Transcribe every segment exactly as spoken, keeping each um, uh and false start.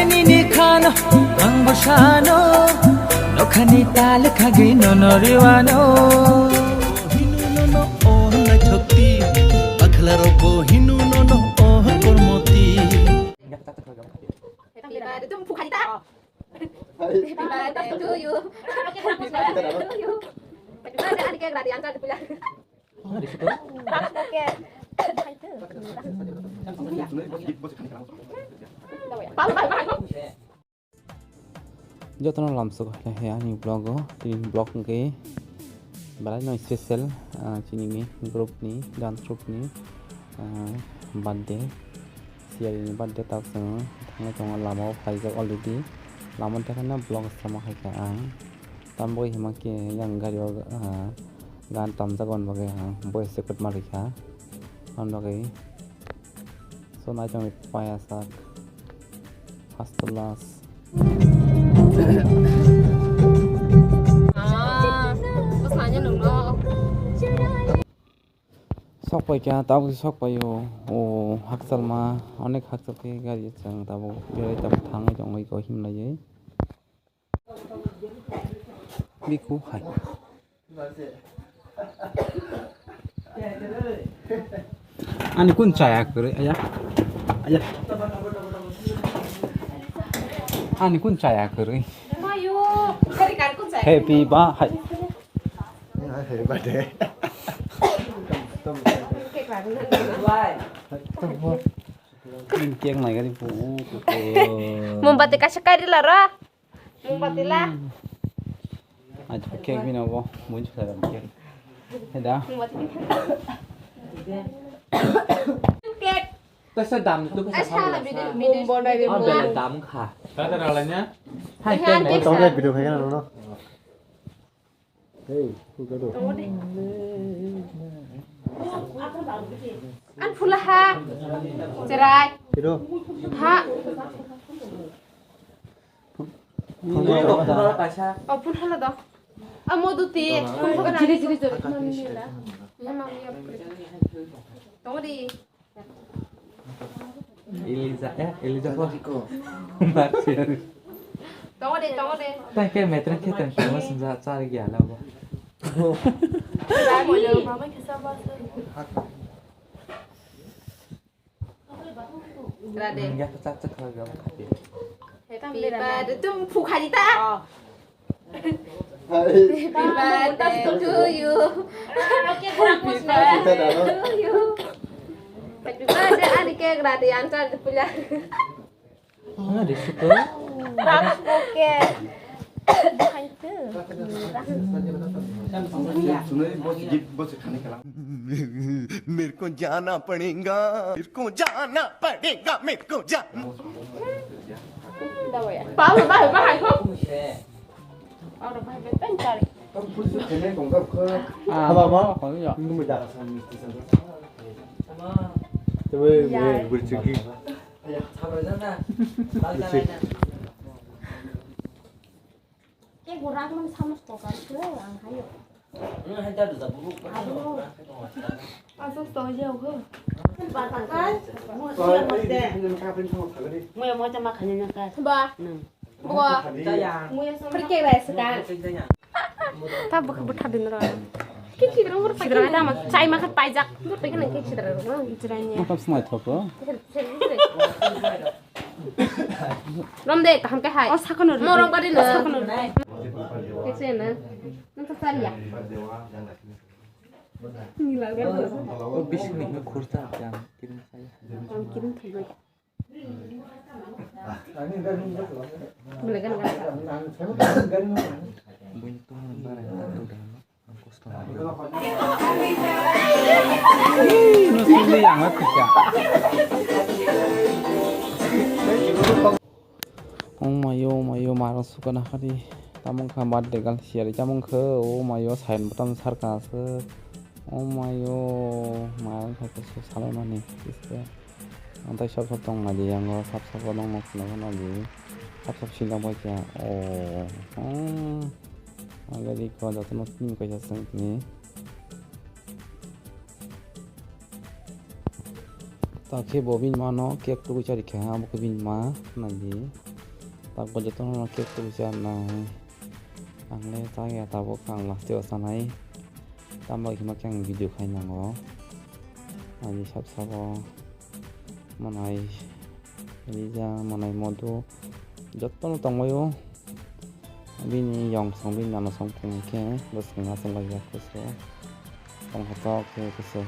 Nini khano, ang bosano, nokhani tal khagwi nono riwano. Hinu nono oh naithokti, bakhlaro bo hinu nono oh kormoti. Happy birthday to you. Happy birthday to you. Happy birthday, ani cake radi, ang cake puja. Jotono lamsok hai ani vlog o, tini vlog hwnkhe belai no special, ah, chini ni group ni, dance group ni, ah, birthday. Siyari ni birthday tak chwng thangwi tongo, lama o phaijak already. Lama o thangkhe no vlog sama khaikha ang. Tambo hima khe yang gari o, ah, gan tamjak, on bagwi ang voice record ma rikha. On bagwi so nai tongwi paya sak first to last. Ah, bwsanya nungno. Sok pai kha, tabuk sok pai o, o hakchal ma, onek hakchal khe gari chwng tabuk belai tabuk thangwi tongwi ko himlaiwi. Bikhu hai. Ani kun chaya kwrwi, aya. Aya. Ani kun chaya kwrwi. Happy ba hai. Happy birthday. Cake nai gari pu. Mombati kaisa kari la ra. Mombati la. Aja cake bini obo, mui sara cake. Heda. Mombati. Cake. Tesa dam tu. Asa la bini. Mombati. Ah, bela dam kha. Tata ralanya. Hai, cake nai. Tong video khai na no. Hey, kukado. An phula ha. Cherai. Kiro. Ha. Phun halo do. O phun halo do. A moduti. Phun halo jiri jiri jiri. Mami la. Ya mami ya. Tongo di. Eliza, eh, Eliza ko. Marcel. Tongo de, tongo de. Tang ke metren ke tang tang mas ja char gya la bo. Rade. Ya chak chak kha gya khati. Happy birthday. Tum phu kha di ta. Happy birthday to you. Happy birthday to you. Happy birthday, ani cake radi, ang char puja. Ram cake. मेरे को जाना पड़ेगा, मेरे को जाना पड़ेगा, मेरे को जाना। Babu, babu, babu. Oro bai bai pen tari. Ah, haba ma? Nunggu da. Tebe, be, berciki. Ke gurak man samus kokar ke ang hayo. Asuk to jauh ke. Muya mo jama khanya nyangka. Ba. Nung. Bo. Pergi lah sekarang. Ta bwkha bwtha din ro. Ki ki rong ro ki rong ta ma chai ma khat paijak. Dur pe kan ki ki rong ro. Jiranya. Matam smai thok ro. Rom de kaham ke hai. O sakano ro. Mo rom ka din. Sakano ro. Kese na. Nang ta sari ya. Nila ga. O bising ni khurta jam kirim saya. Am kirim thai. Ong mayo, mayo, marang sukana kadi. Tamung kha birthday gal siyari tamung khe, o mayo, sain bwtam sarka aswk. O mayo, marang kha khe salaimani. Ang tai sop sop tong nai di, ang o sap sap o nong nok phano phano di. Sap sap sindang bai kha. O, hmm. Ang gari ko joto no tini kaisa seng tini. Ta khe bo bini ma no cake tugui chari kha, abo khe bini ma nai di. Tabuk jotono cake tubui cha nai. Ang le cha ya tabuk, ang last o chanai. Tamo hima khe ang video khai nango. Ani sab sabo manai Elija, manai Modu jotono tongbaio. Bini yong song, bini nana song tong khe bwswk aswk laijak kusu. Tong hotok khe kusu.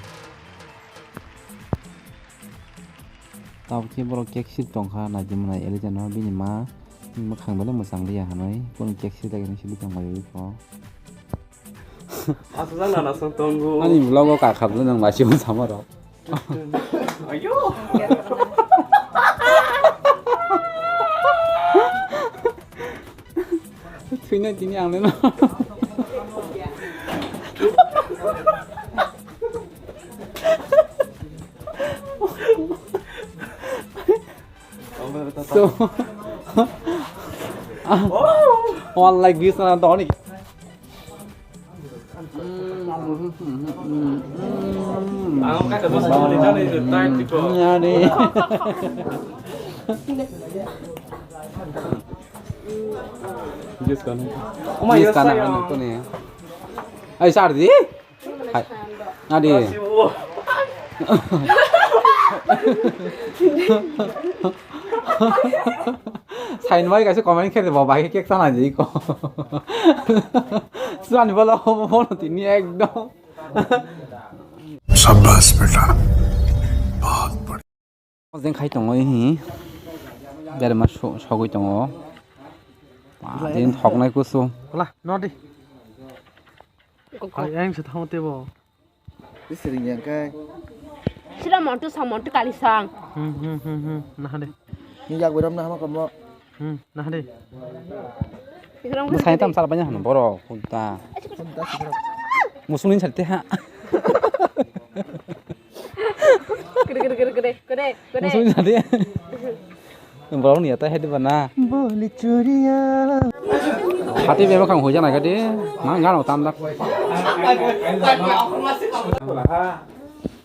Tabuk khe borok cake sir tongkha, naidi manai Elija no, bini ma bini mwkhang belai mwchang liya hinwi, kunu cake sir dagini sili tonglaio iko. Aswk nana song tongo. Ani vlog o kakhablo nang lachimung sama rok. Ayo. Thwina tini ang le no. So, one like views na doni. Ang kata mo sa ni jani ni tai tiko. Yani. Views kana. Oh my God, kana sayang. Ano to ne. Ai, sardi? Hai. Adi. Sain bai kaisa comment khe de bo bai cake sana jai ko. Sani bola bono tini ekdom. Shabash beta. Bahut badhiya. Jeng khai tongo hi. Gari ma so-, sogwi tongo. Din thoknai kusu. Hola, no di. Koko. Ai, ang se thang tebo. Bisi ring yang kai. Sira montu sang montu kali sang. Hmm, hmm, hmm, hmm. Nah de. Ni yak beram na hama kamo. Hmm, nah de. Musai tam sal banyak hano borok kunta. Musung ni sate ha. Kere kere kere kere kere kere. Musung ni sate. Borok ni ata hedi bana. Boli churiya. Hati bema kang hoja na gadi. Ma gano tam dak.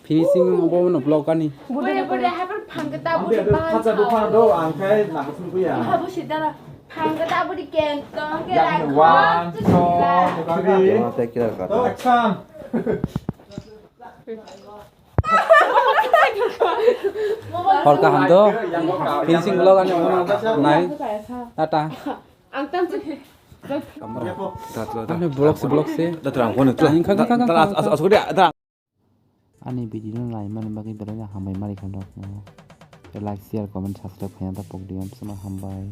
Finishing obo no vlog ani. Bole bole habar phangkhe ta bole bahai. Khacha do phang do ang khai na sung kuya. Habu sidara phangkhe ta bole ken tong ke. One, two, three. Take care ka. To action. Hor kaham do. Finishing vlog ani omo nai. Tata. Ang tam se. Ani vlog se, vlog se. Tata ang kono. Khang, khang, khang, khang, khang. Ani video no naimani bagwi belai no hambai mari kha nokno. Like, share, comment, subscribe khaina ta pokdi, am sima hambai.